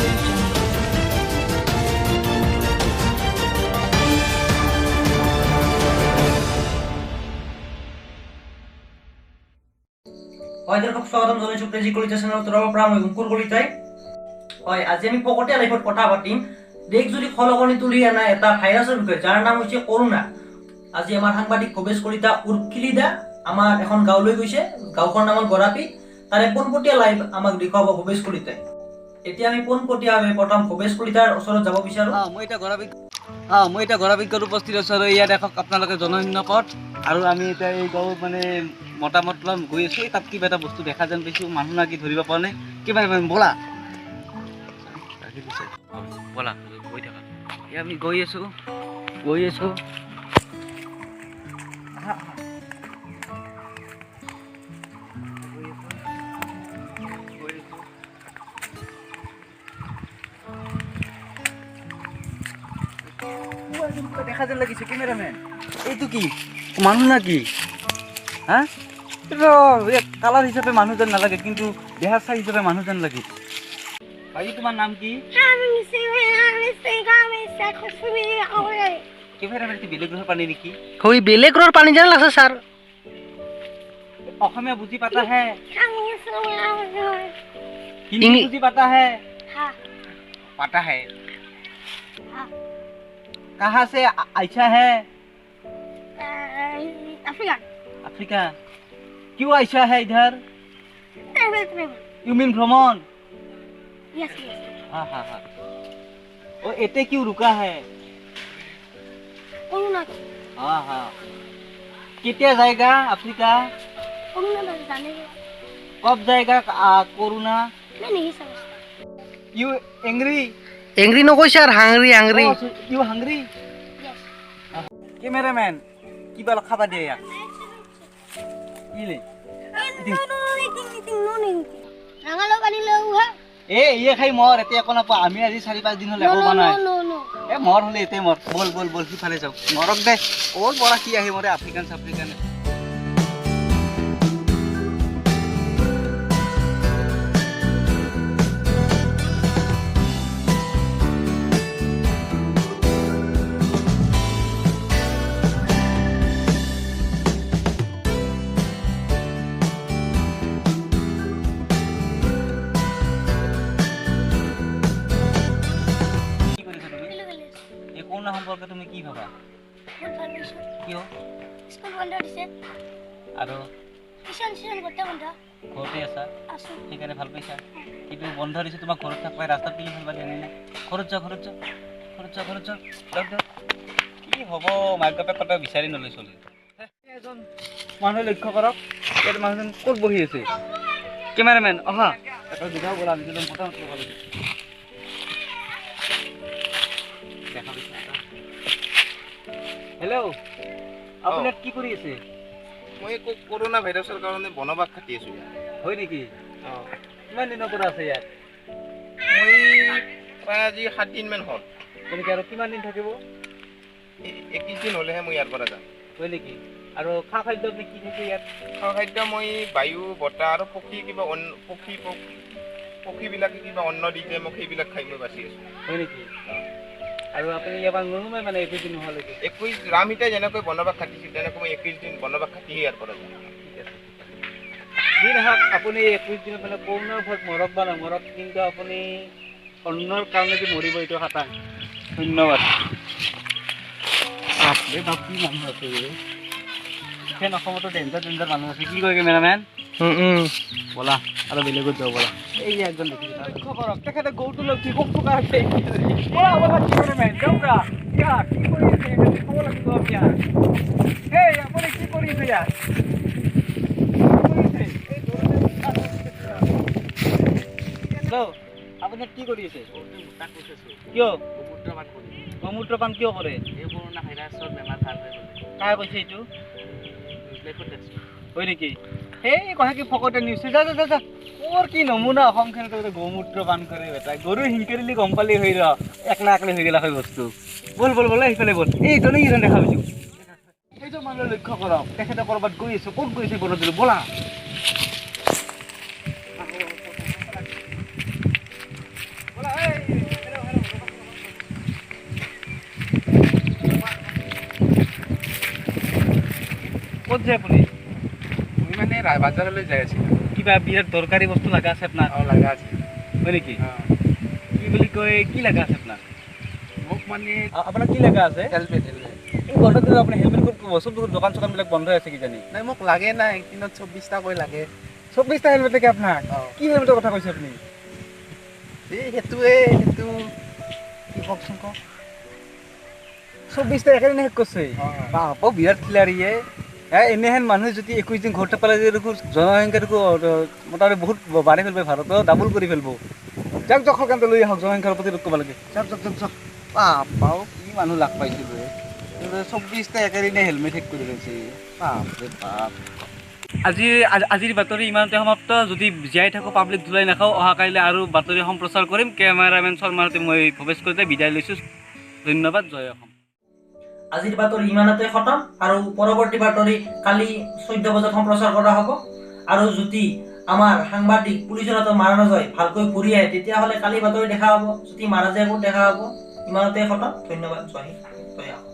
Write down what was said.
Audio Jungle. হয় দৰ্শক, স্বাগতম জনাইছো ক্ৰেজি কলিতা চেনেলৰ তৰফৰ পৰা। মই অংকুৰ কলিতাই। হয়, আজি আমি ফকতীয়া লাইফত কথা পাতিম দেশ জুৰি খলকনি তুলি অনা এটা ভাইৰাছৰ বিষয়ে, যাৰ নাম হৈছে কৰোণা। আজি আমাৰ সাংবাদিক ভৱেশ কলিতা উৰ্খিলিদা আমাৰ এখন গাঁৱলৈ গৈছে। গাঁওখনৰ নাম হ'ল গৰাপি। তাৰে পোনপটীয়া লাইভ আমাক দেখুৱাব ভৱেশ কলিতাই। এতিয়া আমি পোনপটীয়াভাৱে প্ৰথম ভৱেশ কলিতাৰ ওচৰত যাব বিচাৰো। মই এতিয়া গৰাবিজ্ঞত উপস্থিত আছোঁ আৰু ইয়াত দেখক আপোনালোকে, জনশূন্য পথ। আৰু আমি এতিয়া এই গাঁৱত মানে মতামত ল'ম গৈ আছোঁ। তাত কিবা এটা বস্তু দেখা যেন পাইছোঁ, মানুহ না কি ধৰিব পৰা নাই। কিবা ব'লা ব'লা, গৈ থাকা। এই আমি গৈ আছোঁ, গৈ আছোঁ। আহা, আহা। গৈ আছোঁ, গৈ আছোঁ। এজন কিবা দেখা যেন লাগিছে। কেমেৰামেন, এইটো কি মানুহ না কি? হা, এইটো কালাৰ হিচাপে মানুহ যেন নালাগে, কিন্তু দেহা চাই হিচাপে মানুহ যেন লাগে। বাকী তোমাৰ নাম কি? কেমেৰামেন, এইটো বেলেগ গ্ৰহৰ পানী নেকি? হয়, বেলেগ গ্ৰহৰ পানী যেন লাগছে ছাৰ। অসমীয়া বুজি পাতা হে? হিন্দী বুজি পাতা হে? पाता है। कहाँ से आइछा है? Africa. अफ्रीका। क्यों आइछा है इधर? Travel, travel. You mean भ्रमण? Yes. हाँ, ओ एते क्यों रुका है? Corona. हाँ, কেতিয়া जाएगा अफ्रीका? कोरोना जाने। कब जाएगा कोरोना? मैं नहीं समझता। You angry? এংৰি নকয় sir, hungry, hungry. You hungry? Yes. Cameraman, কিবা অলপ খাবা দিয়ে ইয়াক। কি লে? No, no, eating, eating, no, no. ৰঙালাও পানী লওঁ হা। এ ইয়ে খাই মৰ, এতিয়া একো নাপোৱা। আমি আজি 4-5 দিন হ'ল একো পোৱা নাই। No, no. এ মৰ হ'লে এতিয়া মৰ। ব'ল ব'ল ব'ল, সিফালে যাওঁ। মৰক দে। ক'ৰ পৰা কি আহি মৰে, আফ্ৰিকান চাফ্ৰিকান। কি কৰিছা তুমি? এই কৰোণা সম্পৰ্কে তুমি কি ভাবা? বহুত ভাল পাইছোঁ। কিয়? স্কুল বন্ধ দিছে। আৰু? টিউচন চিউচন গোটেই বন্ধ। ঘৰতে আছা? আছোঁ। সেইকাৰণে ভাল পাইছা? কিন্তু বন্ধ দিছে, তোমাক ঘৰত থাকবাই, ৰাস্তাত গেলি খেলবা দিয়া নাই না। ঘৰত যোৱা, ঘৰত যোৱা, ঘৰত যোৱা, ঘৰত যোৱা, যাওক যাওক। কি হ'ব, মাক বাপেক কথা বিচাৰি নলয় চলি। এজন মানুহ লক্ষ্য কৰক, ইয়াত মানুহজন ক'ত বহি আছে? কেমেৰামেন, অহা এটা সুবিধাও। ব'লা, আমি দুজন কথা ল'ব লাগিব। দেখা পাইছা এটা? হেল্ল', আপুনি ইয়াত কি কৰি আছে? মই কৰোণা ভাইৰাছৰ কাৰণে বনবাস খাটি আছো ইয়াত। হয় নেকি? কিমান দিনৰ পৰা আছে ইয়াত? মই প্ৰায় আজি 7 দিনমান হ'ল। তেনেকে আৰু কিমান দিন থাকিব? 21 দিন হ'লেহে মই ইয়াৰ পৰা যাম। হয় নেকি? আৰু খা খাদ্য আপুনি কি খাইছে ইয়াত? খোৱা খাদ্য মই বায়ু, বতাহ আৰু পক্ষী, কিবা অন্ন, পক্ষী পক্ষীবিলাকে কিবা অন্ন দি যায় মোক, সেইবিলাক খাই মই বাচি আছো। হয় নেকি? আৰু আপুনি ইয়াৰ পৰা নুনুমে মানে 21 দিন নোহোৱালৈকে? 21, ৰামসীতাই যেনেকৈ বনবাস খাটিছিল, তেনেকৈ মই 21 দিন বনবাস খাটিহে ইয়াৰ পৰা যাম। ঠিক আছে। যি নহওক, আপুনি 21 দিনত মানে কৰোণাৰ ভয়ত মৰক বা নমৰক, কিন্তু আপুনি অন্নৰ কাৰণে যে মৰিব, এইটো খাটাং। ধন্যবাদ। বাপৰে বাপ, কি মানুহ আছে! এইখন অসমতো ডেঞ্জাৰ ডেঞ্জাৰ মানুহ আছে। কি কয় কেমেৰামেন? ব'লা, আৰু বেলেগত যাওঁ ব'লা। এই যে একজন দেখিছোঁ, লক্ষ্য কৰক, তেখেতে গৰুটো লৈ কি থকা আছে। ব'লা ব'লা কেমেৰামেন, যাওক। ইয়াত কি কৰি আছে এখেতে? চাব লাগিব আমি ইয়াত। এই আপুনি কি কৰি আছে ইয়াত? কি কৰি আছে? হেল্ল', আপুনি কি কৰি আছে? কিয় গোমূত্ৰ পান কিয় কৰে? কাই কৈছে এইটো? হয় নেকি? সেই কথা কি ফকতে নিউজ। যা যা যা যা। ক'ৰ কি নমুনা অসমখনত গোমূত্ৰ পান কৰে বেটা। গৰু হিংকেৰিলি গম পালি হৈ ৰ, একলা একলে হৈ গেলা হয় বস্তু। ব'ল ব'ল ব'ল, সেইফালে ব'ল। এইজনে এইজন দেখা পাইছো। সেইজন মানুহ লক্ষ্য কৰক, তেখেতে ক'ৰবাত গৈ আছে। ক'ত গৈছে? ব'লা দিলো, ব'লা। ব'লা, এই। ক'ত যায় আপুনি? মই মানে বাজাৰলৈ যাই আছিলোঁ। কিবা বিৰাট দৰকাৰী বস্তু লগা আছে আপোনাক? অঁ, লগা আছে। হয় নেকি? কি বুলি কয়, কি লগা আছে আপোনাক? মোক মানে আপোনাক কি লগা আছে? হেলমেট। হেলমেট। এই বন্ধ দিনত আপুনি হেলমেট ক'ত পাব? চব দোকান চোকানবিলাক বন্ধ আছে কিজানি। নাই, মোক লাগে না, একদিনত 24টাকৈ লাগে। 24টা হেলমেট লাগে আপোনাক? অঁ। কি হেলমেটৰ কথা কৈছে আপুনি? এই সেইটোৱে, সেইটো কি, কওকচোন, কওক। 24টা একেদিনে শেষ কৰিছে? বাপ, বিৰাট খিলাড়ীয়ে। এনেহেন মানুহে যদি 21 দিন ঘৰতে পেলাই দিয়ে দেখোন জনসংখ্যা দেখোন মোটামুটি বহুত বাঢ়ি ফেলব, ভাৰতত ডাবুল কৰি ফেলব। যাক যাক, সকান্তে লৈ আহক, জনসংখ্যাৰ প্ৰতিৰোধ কৰিব লাগে। যাক যাক যাক যাক। বাপ, কি মানুহ লাগ পাইছিলোঁ। 24টা একেদিনে হেলমেট শেষ কৰি পেলাইছে, বাপৰে বাপ। আজিৰ বাতৰি ইমানতে সমাপ্ত। যদি জীয়াই থাকোঁ, পাব্লিক ধুলাই নাখাওঁ, অহা কাইলৈ আৰু বাতৰি সম্প্ৰচাৰ কৰিম। কেমেৰামেন শৰ্মাৰ মই ভৱেশ কলিতাই বিদায় লৈছোঁ। ধন্যবাদ, জয় অসম। আজিৰ বাতৰি ইমানতে খতম আৰু পৰৱৰ্তী বাতৰি কালি 14 বজাত সম্প্ৰচাৰ কৰা হ'ব। আৰু যদি আমাৰ সাংবাদিক পুলিচৰ হাতত মাৰা নাযায়, ভালকৈ ঘূৰি আহে, তেতিয়াহ'লে কালি বাতৰি দেখা হ'ব। যদি মাৰা যায়, ক'ত দেখা হ'ব। ইমানতে খতম, ধন্যবাদ, জয় হিন্দ, জয় অসম।